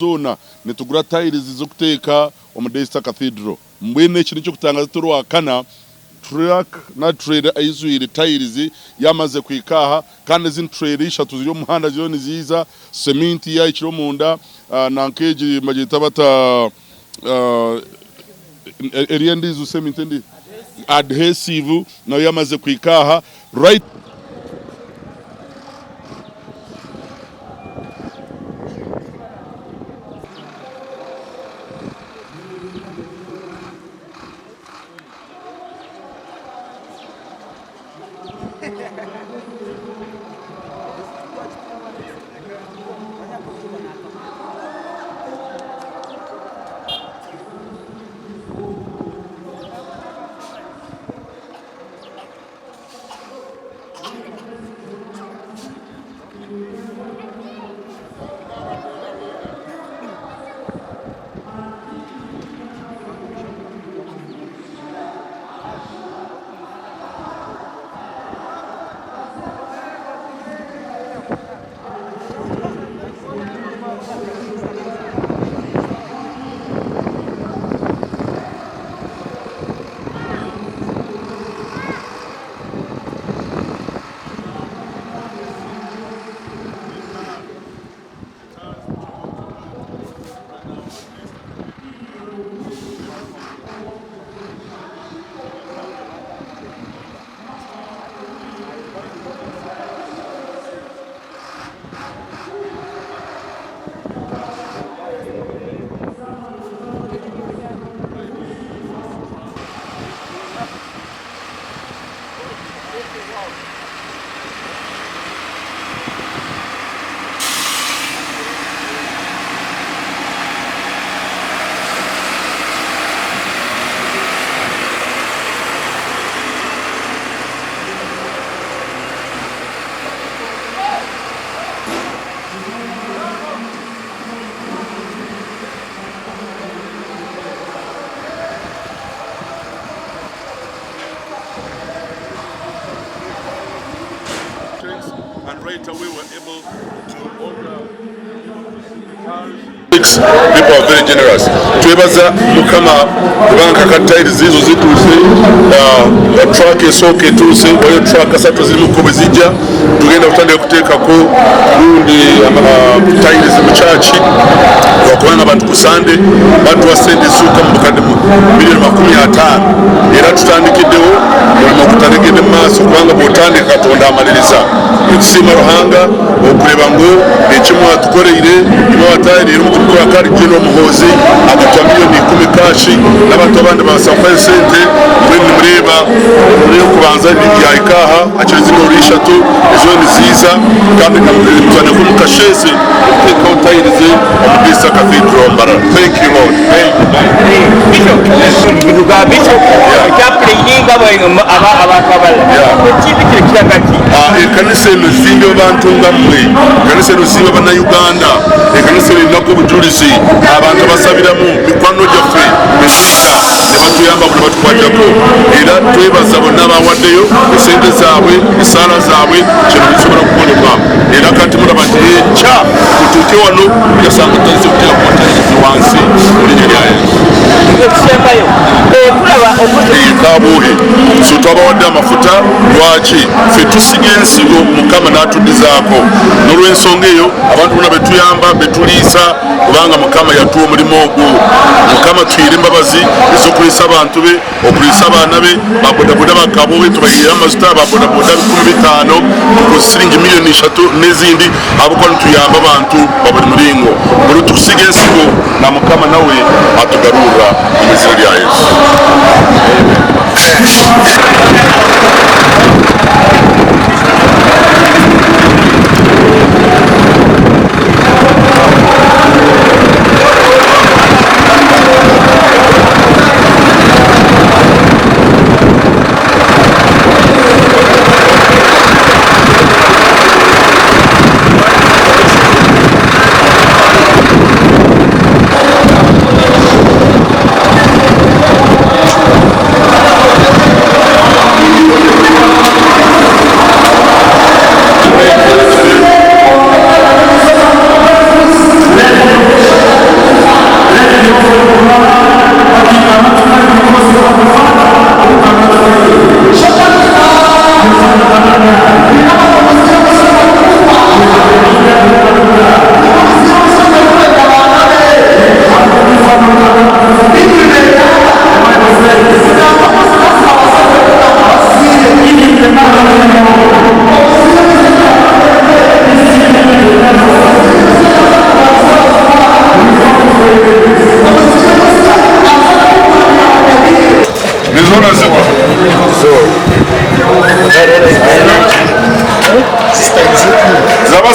Zoona nitugura tiles z'okuteeka omu Daystar Cathedral. Mbwenu eki n'eky'okutangaza t'orwakana, truck na trailer eijwire tiles yamaze kuhika aha kandi ezindi trailer ishatu ziri omu muhanda ziriyo niziiza, seminti yahikire omunda nanka egi nibagyeta bata eriyo endiijo seminti endiijo adhesive nayo yamaze kuhika aha right. And right away we're able to order cars. People are very generous. Twebaza Mukama kubanga ka tiles ezo zituuse, truck esooka etuuse, waliyo truck satu ziri mu kkubo zijja, tugenda kutandika kuteekako gundi tiles mu church lwakubanga abantu ku Sunday batuwa sente ezisukka mu bukadde miliyoni 50 era tutandikiddewo omulimu gutandikidde mu maaso kubanga bw'otandika Katonda amaliriza. Nitusiima Ruhanga okureeba ngu eki mwatukoreire imwe abataahireire omu turikukora Kari General Muhoozi akatuha miliyoni ikumi kaashi n'abantu abandi babaasa kuhayo sente mbwenu nimureeba erori ey'okubanza yaahika aha hakiri ezindi rori ishatu ezo niziiza kandi nitutandika omu kasheeshe okuteekaho tayirizi omu Daystar Cathedral Mbarara. Thank you Lord. Bishop, Bishop, chaplain abantu abalala ekintu kino kiraga ki? Ekanisa eno ezimbibwa bantu nga mmwe. Ekanisa eno ezimbibwa Bannayuganda. Ekanisa eno erinaku obujurizi, abantu abasabiramu, mikwano gyaffe betuyita ne batuyamba buli batukwatako. Era twebaza bonna abawaddeyo esente zaabwe, esaala zaabwe, kino nekisobola kukolebwa. Era kati mulaba nti enkya mutuuke wano mujasanga tutandise kuteeka konteyina wansi mu linnya lya Yesu. Ekisembayo, tulaba Eyo Kabuuhe. So twabawadde amafuta lwaki? Ffe tusiga ensigo Mukama n'atuddizaako. N'olw'ensonga eyo abantu bonna betuyamba, betuliisa kubanga Mukama yatuwa omulimu ogwo. Mukama atuhaire embabazi ez'okuriisa abantu be, okuriisa abaana be. Ba bodaboda ba Kabuuhe tubahaire amajuta, ba bodaboda 5000 tukozesa siringi miliyoni ishatu n'ezindi ahabw'okuba nituyamba abantu ba buri muringo. Buri tukusiga ensigo na Mukama nawe atugarurra omu izina rya Yesu. Amen.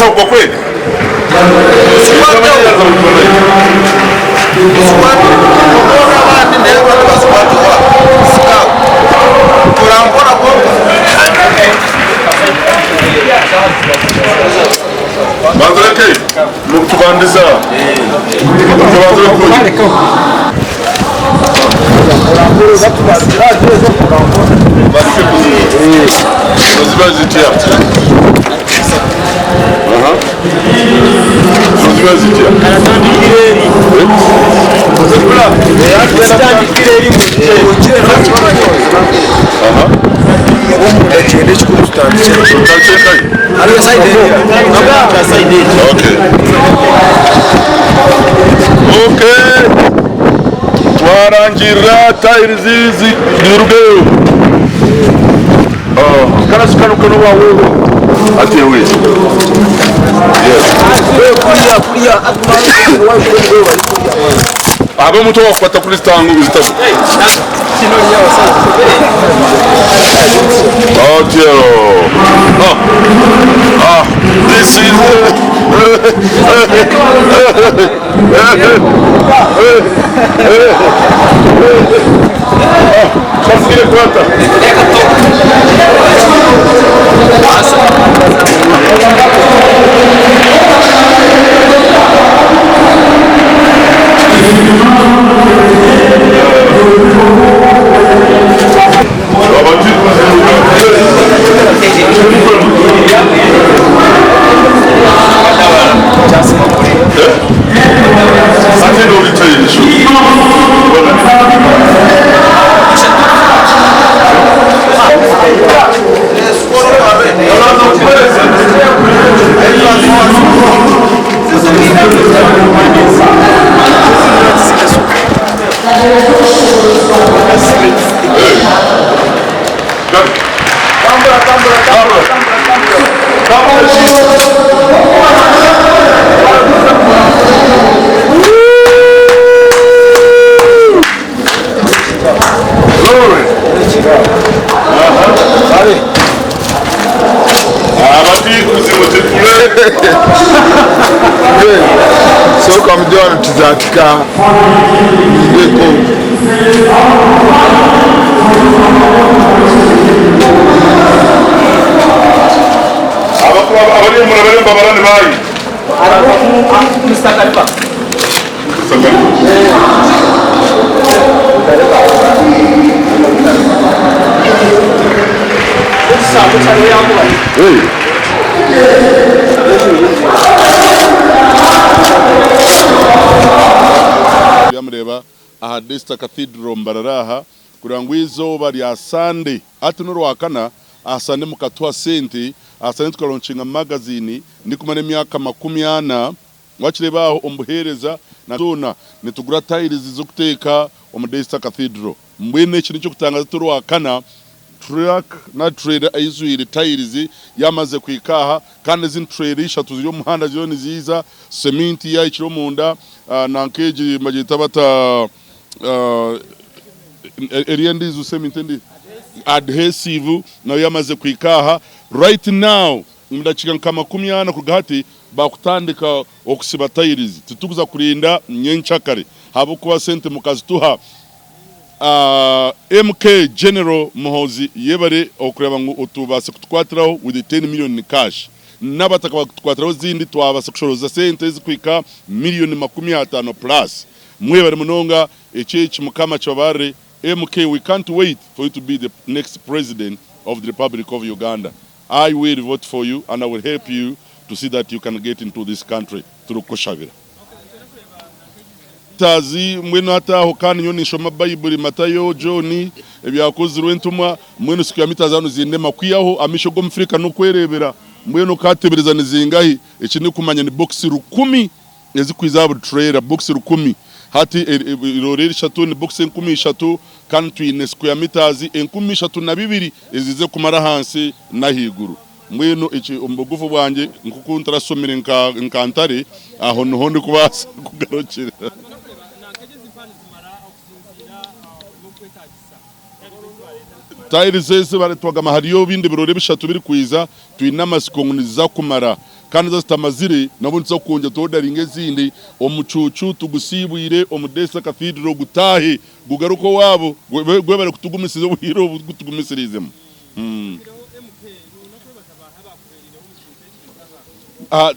Yabaasa kugwa kweri? Banza oreke tubandize aha. Tubanze oreke oyu. Ziba zitya? Aha. Ziba zitya? Aha. Tutandikire nkahi? Okay. Okay. Twarangirira tiles zirugeyo. Karasu kano kano wa wewe. Ati wewe. Yes. Abe omuntu owakukwata kuri zitangu zitabu. Otyo. Ah. Ah. This is Kafire kwata. Sooka mugye wano tuzaatika nindeko. Abari omunda bariyo nibabara ni baahi? Byamureeba aha Desta Cathedral Mbarara aha kureba ngu eizooba rya Sunday hati n'orwakana aha Sunday mukatuha sente aha Sunday tukalonkinga magazine ndikumara emyaka 40 Wakireeba aho omu buheereza na zoona nitugura tiles z'okuteeka omu Desta Cathedral. Mbwenu eki n'eky'okutangaza t'orwakana truck na trailer eizwire tiles yamaze kuhika aha kandi ezindi trailer ishatu ziri omu muhanda ziriyo niziiza, seminti yahikire omunda nanka egi nibagyeta bata eriyo endiijo seminti endiijo adhesive nayo yamaze kuhika aha right now. Omu dakiika nka 40 kuruga hati, baakutandika okusiba tayirizi. Titukuza kurinda nyenkyakare ahabw'okuba sente mukazituha. MK General Muhoozi yebare okureba ngu otubaase kutukwatiraho with 10 million in cash. N'abataka bakutukwatiraho ezindi twabaasa kushoroza sente ezikuhika million 50 plus. Mwebare munonga eki eki Mukama akibabarire. MK we can't wait for you to be the next president of the Republic of Uganda. I will vote for you and I will help you to see that you can get into this country. Turikukushabira. Tazi mbwenu hati aho kandi nyowe ninshoma Baibuli Matayo, John, Ebyakozirwe Entumwa, mbwenu square meters hanu zindema kwihaho amaisho g'omufirika n'okwereebera mbwenu okatebereza nizingahi eki ndikumanya ni box rukumi ezikwiza aha buri trailer box rukumi hati eroore ishatu ni box 3000 kandi twine square meters 3200 ezize kumara ahansi n'ahaiguru mbwenu eki omu bugufu bwangye nk'oku ntarashomire nka nka ntare aho niho ndikubaasa kugarukira. Tiles ezi baretwagama hariyo ebindi biroore bishatu birikwija twine amatsiko ngu niziza kumara. Kandi ezo zitamazire nabwo nituza kwongyera tu odaringe ezindi, omucuucu tugusiibwire omu Desa Cathedral gutaahe gugaruke owaabo. Gwebare kutugumisiriza obwire obu gutugumisiriizemu.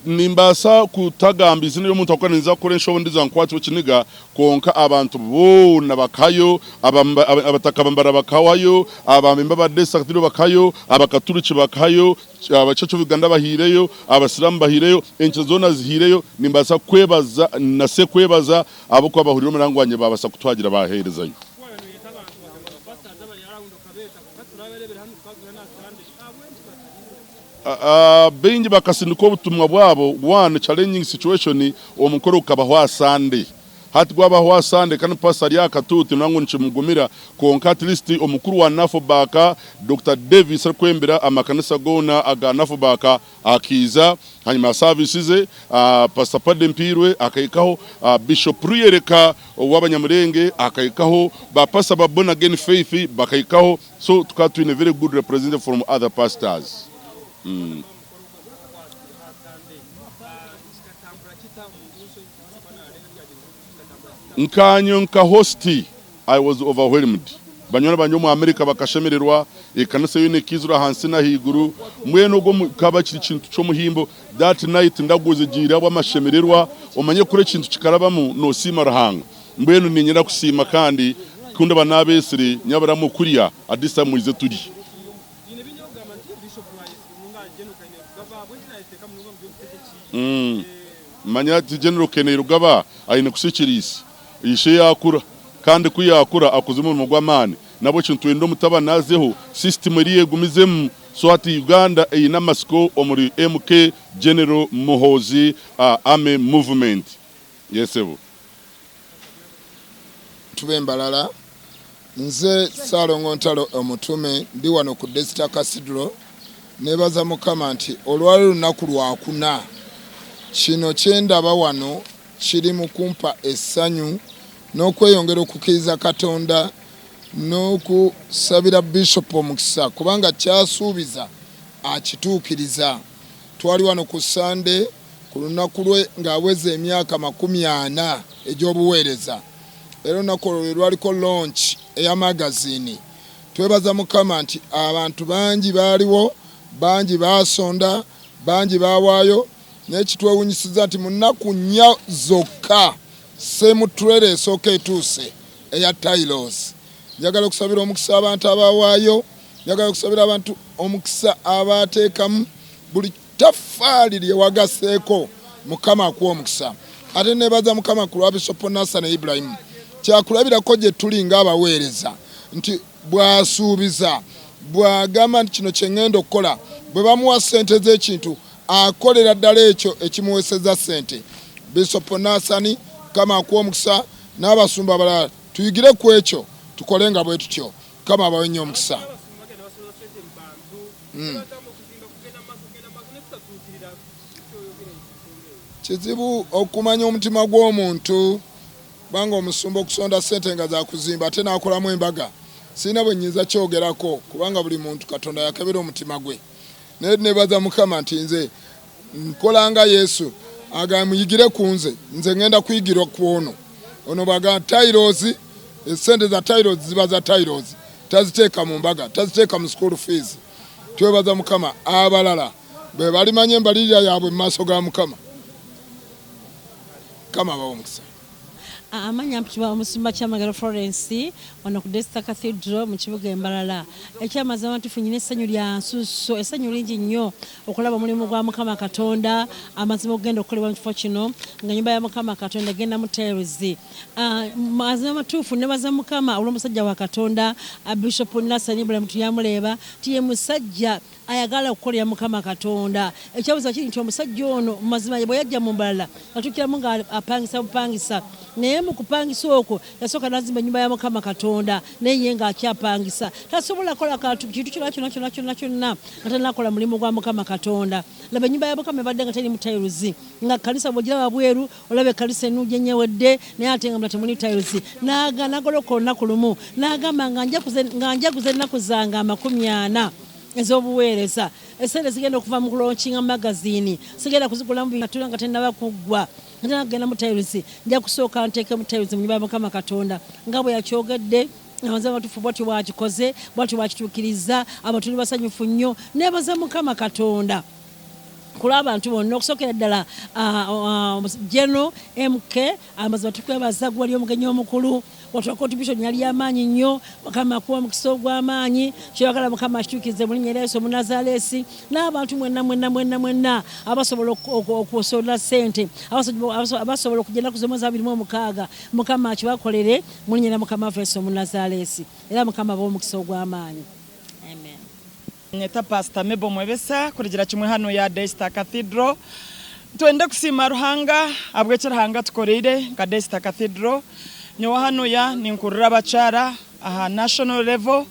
Nimbaasa kutagamba eiziina ry'omuntu ahabw'okuba ninza kukora enshobe ndiza nkwatsibwe ekiniga, kwonka abantu boona bakahayo, abataka bambara bakahayo, abamemba ba Desa Cathedral bakahayo, abakaturiki bakahayo, Aba Church of Uganda bahaireyo, abasiraamu bahaireyo, enkira zoona zihaireyo, nimbaasa kwebaza nase kwebaza ahabw'okuba bahuriire omuranga gwangye baabasa kutwagira baaheerezayo. Baingi bakasindika obutumwa bwabo, one challenging situation, omukoro gukabaho aha Sunday. Hati gwabaho aha Sunday kandi pastor ari aha katuuti noona ngu nikimugumira kwonka at least omukuru wa Nafobaaka Dokita Davis arikwembera amakanisa goona aga Nafobaaka akaija hanyima ya service ze Pastor Paddy Mpiirwe akahikaho, Bishop Ruyereka ow'Abanyamulenge akahikaho, ba pastor ba Born Again Faith bakahikaho so tukaba twine very good representative from other pastors. Nkaanye nka host I was overwhelmed. Banywani bangye omu America bakashemererwa, ekanisa yoona ekaizura ahansi n'ahaiguru. Mbwenu ogwo kikaba kiri kintu ky'omuhimbo. That night ndaguzigiire ahabw'amashemererwa. Omanye kuri ekintu kikarabamu noosiima Ruhanga. Mbwenu niinyenda kusiima kandi ku ndiba naabeetsire nyaburamu kurya at this time mwije turye. Manya ati General Kainerugaba aine kusikiriisa ishe yaakura kandi ku yaakura akozire omurimo gw'amaani nabwekyo nitwenda omutabani azeho system eriyo egumizemu so hati Uganda eine amatsiko omuri MK General Muhoozi Army Movement. Yes sebo. Tube Mbarara. Nze Ssalongo Ntalo Omutume ndi wano ku Desta Cathedral. Nebaza Mukama nti olwaleero lunaku lwakuna. Kino kyendaba wano kiri mu kumpa essanyu n'okweyongera okukiriza Katonda n'okusabira Bishop omukisa kubanga kyasuubiza akituukiriza. Twali wano ku Sunday ku lunaku lwe ng'aweza emyaka 40 egy'obuweereza era olunaku olwo lwe lwaliko launch eya magazine. Twebaza Mukama nti abantu bangi baaliwo, bangi baasonda, bangi baawaayo naye kitwewunyisizza nti mu nnaku nnya zokka same trailer esooka etuuse eya tiles. Njagala okusabira omukisa abantu abaawaayo, njagala okusabira abantu omukisa abaateekamu buli Taffaali lye wagaseeko Mukama akuwe omukisa. Ate nebaza Mukama ku lwa Bishop Nasser ne Ibrahim. Kyakulabirako gye tuli ng'abaweereza nti bw'asuubiza, bw'agamba nti kino kye ŋŋenda okukola, bwe bamuwa ssente z'ekintu akolera ddala ekyo ekimuwesezza ssente. Bishop Nasser, Mukama akuwe omukisa n'abasumba abalala tuyigire ku ekyo tukole nga bwe tutyo. Mukama abawe nnyo omukisa. Kizibu okumanya omutima gw'omuntu kubanga omusumba okusonda ssente nga za kuzimba ate n'akolamu embaga sirina bwe nnyinza kyogerako kubanga buli muntu Katonda yakebera omutima gwe. Naye nebaza Mukama nti nze nkola nga Yesu agamba muyigire ku nze, nze ngenda kuyigira ku ono. Ono bw'agamba tailozi, essente za tailozi ziba za tailozi, taziteeka mu mbaga, taziteeka mu school fees. Twebaza Mukama, abalala bwe balimanya embalirira yaabwe mu maaso ga Mukama. Mukama abawe omukisa. Amanya mpitibwa Omusumba Kyamagero Florence wano ku Desta Cathedral mu kibuga e Mbarara. Ekyamazima tufunye n'essanyu lya nsusso, essanyu lingi nnyo okulaba omulimu gwa Mukama Katonda amazima ogugenda okukolebwa mu kifo kino nga nyumba ya Mukama Katonda egenda mu tiles. Mazima matuufu nebaza Mukama olw'omusajja wa Katonda Bishop Nasser Ibrahim Turyamureeba nti ye musajja ayagala okukolera Mukama Katonda. Ekyamazima kiri nti omusajja ono mu mazima ye bwe yajja mu Mbarara yatuukiramu nga apangisa bupangisa naye mu kupangisa okwo yasooka n'azimba ennyumba ya Mukama Katonda naye ye ng'akyapangisa tasobola kukola kantu kintu kyonna kyonna kyonna kyonna kyonna nga tannakola mulimu gwa Mukama Katonda. Laba ennyumba ya Mukama ebadde nga teriimu tayiruzi nga kkanisa bw'ogiraba bweru olaba ekkanisa ennungi ennyo ewedde naye ate nga munda temuli tayiruzi. N'agolokoka olunaku lumu n'agamba nga njaguza ennaku zange 40. ez'obuweereza. Esente ezigenda okuva mu kulonkinga magazini sigenda kuzigulamu bintu nga tennaba kuggwa. Nga tennaba kugenda mu tiles, nja kusooka nteekemu tiles mu nnyumba ya Mukama Katonda nga bwe yakyogedde. Amazima amatuufu bwatyo bw'akikoze, bwatyo bw'akituukirizza. Abo tuli basanyufu nnyo. Neebaza Mukama Katonda ku lw'abantu bonna, okusookera ddala General MK. Amazima tukwebaza gwe wali omugenyi omukulu. Watuwa contribution yali yamaanyi nnyo. Mukama akuwe omukisa ogw'amaanyi. Kyoyagala Mukama akituukirize mu linnya erya Yesu Omunazaalesi. N'abantu mwenna mwenna mwenna mwenna abasobola okusonda ssente, abasobola okujja ennaku z'omwezi 26, Mukama akibakolere mu linnya erya Mukama waffe Yesu Omunazaalesi. Era Mukama abawe omukisa ogw'amaanyi. Amen. Nyeta Pastor Mabel Mwebesa kurugira kimwe hanu ya Daystar Cathedral. Nitwenda kusiima Ruhanga ahabw'eki Ruhanga atukoreire nka Daystar Cathedral. Nyowe hanuya ninkurira abakyara aha national level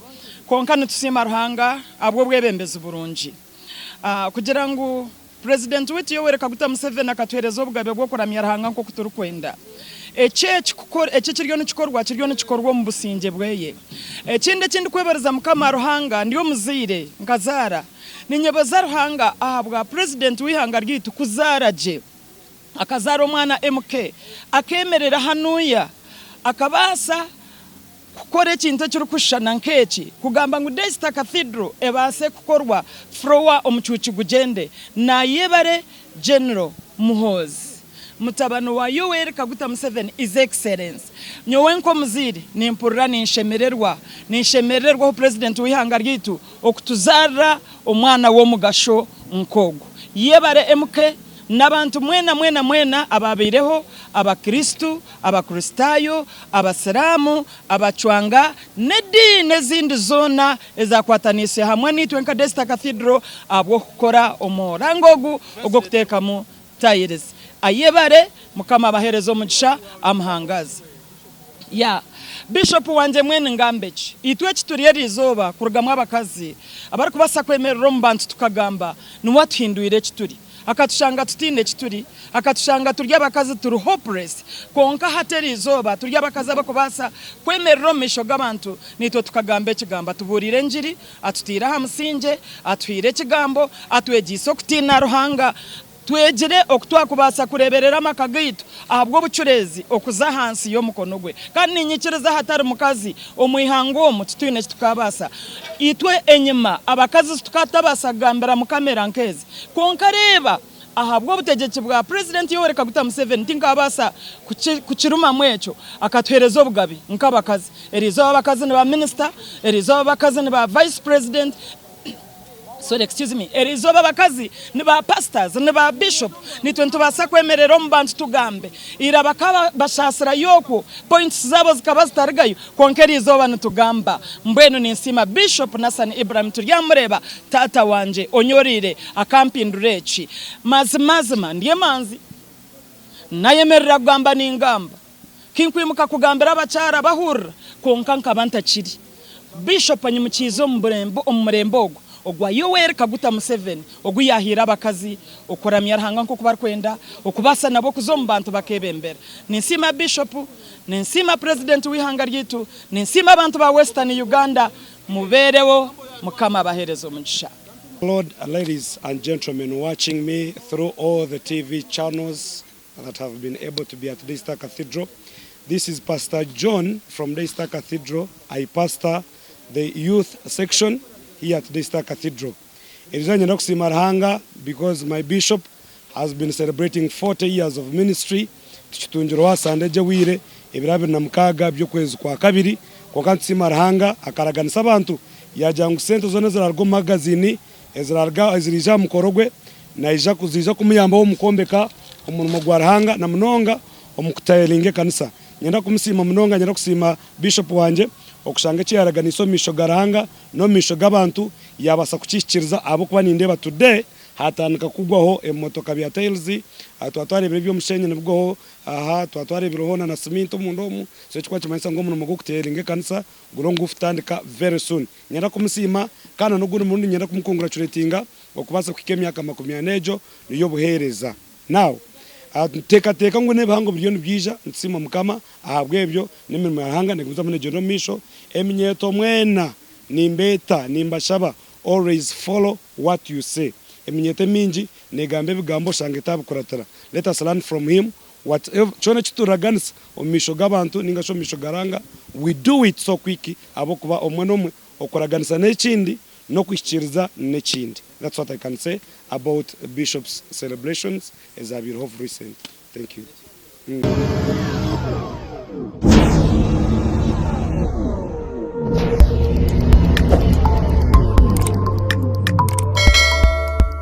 kwonka nitusiima Ruhanga ahabw'obwebembezi burungi. Kugira ngu Purezidenti waitu Yoweri Kaguta Museveni akatuheereza obugabe bw'okuramya Ruhanga nk'oku turikwenda. Eki eki ekiriyo nikikorwa kiriyo nikikorwa omu busingye bweye. Ekindi eki ndikwebariza Mukama Ruhanga ndi omuzaire nkazaara, ninyebaza Ruhanga ahabwa Purezidenti w'eihanga ryaitu kuzaara gye. Akazaara omwana MK akeemerera hanuya akabaasa kukora ekintu ekirikushushana nk'eki, kugamba ngu Daystar Cathedral ebaase kukorwa floor omucuucu gugyende. Nayebare General Muhoozi mutabani wa Yoweri Kaguta Museveni His Excellence. Nyowe nk'omuzaire nimpurira ninshemererwa, ninshemerererwaho Purezidenti w'eihanga ryaitu okutuzaarira omwana w'omugasho nk'ogu. Yebare MK n'abantu mwena mwena mwena abaabaireho, Abakristo, Abakristaayo, Abasiraamu, Abacwanga, n'ediini ezindi zoona ezakwataniise hamwe naitwe nka Daystar Cathedral ahabw'okukora omurango ogu ogw'okuteekamu tiles. Ayebare, Mukama abaheereze omugisha, amuhangaaze. Ya Bishop wangye mbwenu ngambe ki? Itwe eki turi eri izooba kurugamu abakazi abarikubaasa kwemerera omu bantu tukagamba niwe atuhindwire eki turi. Akatushanga tutaine eki turi, akatushanga turi abakazi turi hopeless, kwonka hati eri izooba turi abakazi abarikubaasa kwemerera omu maisho g'abantu naitwe tukagamba ekigambo. Atubuuriire engiri, atutaire aha musingye, atuhaire ekigambo, atwegyeise okutiina Ruhanga. Twegire oku twakubaasa kureeberera amaka gaitu ahabw'obucureezi okuza ahansi y'omukono gwe. Kandi niinyikiriza hatari mukazi omu ihanga omu titwine eki tukaabaasa. Itwe enyima abakazi titukatabaasa kugambira mu kamera nk'ezi. Kwonka reeba, ahabw'obutegyeki bwa Purezidenti Yoweri Kaguta Museveni tinkaabaasa kukirumamu ekyo. Akatuheereza obugabe nk'abakazi. Eriizooba abakazi ni ba minisita, eriizooba abakazi ni ba vice president. Sorry excuse me, eriizooba abakazi ni ba pastors, ni ba bishop, naitwe nitubaasa kwemerera omu bantu tugambe. Ira bakaba bashaasirayo okwo, points zaabo zikaba zitarigayo, kwonka eriizooba nitugamba. Mbwenu ninsiima Bishop Nassan Ibrahim Turyamureeba, taata wangye onyoreire akampindura eki. Mazimazima ndi emanzi, nayemerera kugamba ningamba. Kinkwimuka kugambira abakyara bahurira kwonka nkaba ntakiri. Bishop anyimukiize omu murembe ogwo ogwa Yoweri Kaguta Museveni ogu yahaire abakazi okuramya Ruhanga nkoku barikwenda, okubaasa nabo kuza omu bantu bakebembera. Ninsiima Bishop, ninsiima President w'eihanga ryaitu, ninsiima abantu ba Western Uganda. Mubeereho Mukama abahereze omugisha. Lord, ladies and gentlemen watching me through all the TV channels that have been able to be at Daystar Cathedral. This is Pastor John from Daystar Cathedral. I pastor the youth section here at Daystar Cathedral. Eriizooba niinyenda kusiima Ruhanga because my bishop has been celebrating 40 years of ministry. Tukitungire owa Sande egyo ehweire ebiro 26 by'okwezi kwa kabiri. Kwonka nitusiima Ruhanga akaraganisa abantu yaagira ngu sente zoona eziraaruga omu magazine eziraruga eziraija aha mukoro gwe naija kuziija kumuyambaho omu kwombeka omurimo gwa Ruhanga na munonga omu kutayiringa ekanisa. Niinyenda kumusiima munonga, niinyenda kusiima Bishop wangye okushanga eki yaaraganiise omu maisho ga Ruhanga n'omu maisho g'abantu yaabaasa kukihikiriza ahabw'okuba nindeeba today haatandika kugwaho ebimotoka bya tiles, twatwara ebiro by'omusheenyi nibigwaho aha, twatwara ebiro hoona na siminti omunda omu, so ekirikuba nikimanyisa ngu omurimo gw'okutayiringa ekanisa guriho nigutandika very soon. Niinyenda kumusiima kandi na n'ogundi murundi niinyenda kumukonguracuratinga okubaasa kuhika emyaka 40 egyo niyo obuheereza. Now, nituteekateeka ngu n'ebihango biriyo nibyija, nitusiima Mukama ahabw'ebyo n'emirimo ya Ruhanga neegumizamu neegyenda omu maisho. Eminyeeto mwena nimbeeta, nimbashaba. Always follow what you say. Eminyeeto emingi negamba ebigambo oshanga etabikuratira. Let us learn from him whatever kyona eki turaganisa omu maisho g'abantu ninga shi omu maisho ga Ruhanga we do it so quick ahabw'okuba omwe n'omwe okuraganisa n'ekindi n'okuhikiiriza n'ekindi. That's what I can say about Bishop's celebrations ezabaireho of recent. Thank you.